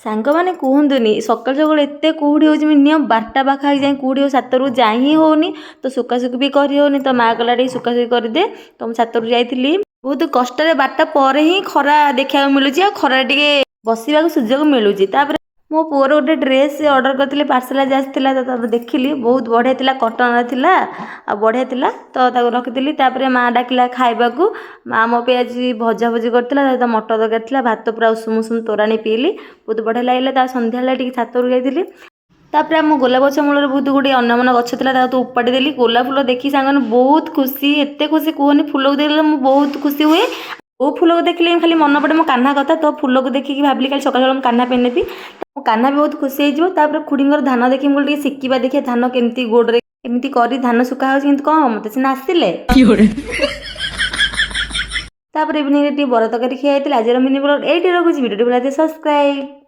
ସାଙ୍ଗମାନେ, କୁହନ୍ତୁନି, ସକାଳୁ ସକାଳୁ ଏତେ କୁହୁଡ଼ି ହେଉଛି। ମିନିମମ୍ 12ଟା ପାଖାପାଖି ଯାଏଁ କୁହୁଡ଼ି ହେଉଛି। ଛାତରୁ ଯାଇ ହିଁ ହେଉନି ତ, ଶୁଖାଶୁଖି ବି କରି ହେଉନି। ତ ମା କହିଲା, ଟିକେ ଶୁଖାଶୁଖି କରିଦେ। ତ ମୁଁ ଛାତରୁ ଯାଇଥିଲି। ବହୁତ କଷ୍ଟରେ 12ଟା ପରେ ହିଁ ଖରା ଦେଖିବାକୁ ମିଳୁଛି ଆଉ ଖରାରେ ଟିକେ ବସିବାକୁ ସୁଯୋଗ ମିଳୁଛି। ତାପରେ ମୋ ପୁଅର ଗୋଟେ ଡ୍ରେସ୍ ଅର୍ଡ଼ର କରିଥିଲି, ପାର୍ସଲ୍ ଆଜି ଆସିଥିଲା। ତ ତାପରେ ଦେଖିଲି, ବହୁତ ବଢ଼ିଆ ଥିଲା, କଟନ୍ର ଥିଲା ଆଉ ବଢ଼ିଆ ଥିଲା। ତ ତାକୁ ରଖିଥିଲି। ତାପରେ ମା ଡାକିଲା ଖାଇବାକୁ। ମା ମୋ ପାଇଁ ଆଜି ଭଜା ଭଜି କରିଥିଲା, ତା ସହିତ ମଟର ତରକାରୀ ଥିଲା। ଭାତ ପୁରା ଉଷୁମ ଉଷୁମ ତୋରାଣି ପିଇଲି, ବହୁତ ବଢ଼ିଆ ଲାଗିଲା। ତା ସନ୍ଧ୍ୟାବେଳେ ଟିକେ ଛାତରୁ ଯାଇଥିଲି। ତାପରେ ଆମ ଗୋଲାପ ଗଛ ମୂଳରେ ବହୁତ ଗୁଡ଼ିଏ ଅନ୍ୟମାନ ଗଛ ଥିଲା, ତାକୁ ତ ଉପାଡ଼ି ଦେଲି। ଗୋଲାପ ଫୁଲ ଦେଖି ସାଙ୍ଗମାନେ ବହୁତ ଖୁସି, ଏତେ ଖୁସି କୁହନି। ଫୁଲକୁ ଦେଖିଲେ ମୁଁ ବହୁତ ଖୁସି ହୁଏ। କୋଉ ଫୁଲକୁ ଦେଖିଲେ ଖାଲି ମନେ ପଡ଼େ ମୋ କାହ୍ନା କଥା। ତ ଫୁଲକୁ ଦେଖିକି ଭାବିଲି, କାଲି ସକାଳୁ ସକାଳୁ ମୁଁ କାହ୍ନା ପାଇଁ ନେବି, ତ ମୋ କାହ୍ନା ବି ବହୁତ ଖୁସି ହେଇଯିବ। ତାପରେ ଖୁଡ଼ିଙ୍କର ଧାନ ଦେଖି ମୁଁ କହିଲି, ଟିକେ ଶିଖିବା, ଦେଖିବା ଧାନ କେମିତି ଗୋଡ଼ରେ ଏମିତି କରି ଧାନ ଶୁଖା ହେଉଛି। କିନ୍ତୁ କ'ଣ ମୋତେ ସିନା ଆସିଲେ। ତାପରେ ଇଭିନିଂରେ ଟିକେ ବରା ତରକାରୀ ଖିଆ ହେଇଥିଲା। ଆଜିର ମିନି ବ୍ଲଗ୍ ଏଇଠି ରଖୁଛି। ଭିଡ଼ିଓଟି ଭଲ ଲାଗିଲେ ସବସ୍କ୍ରାଇବ୍।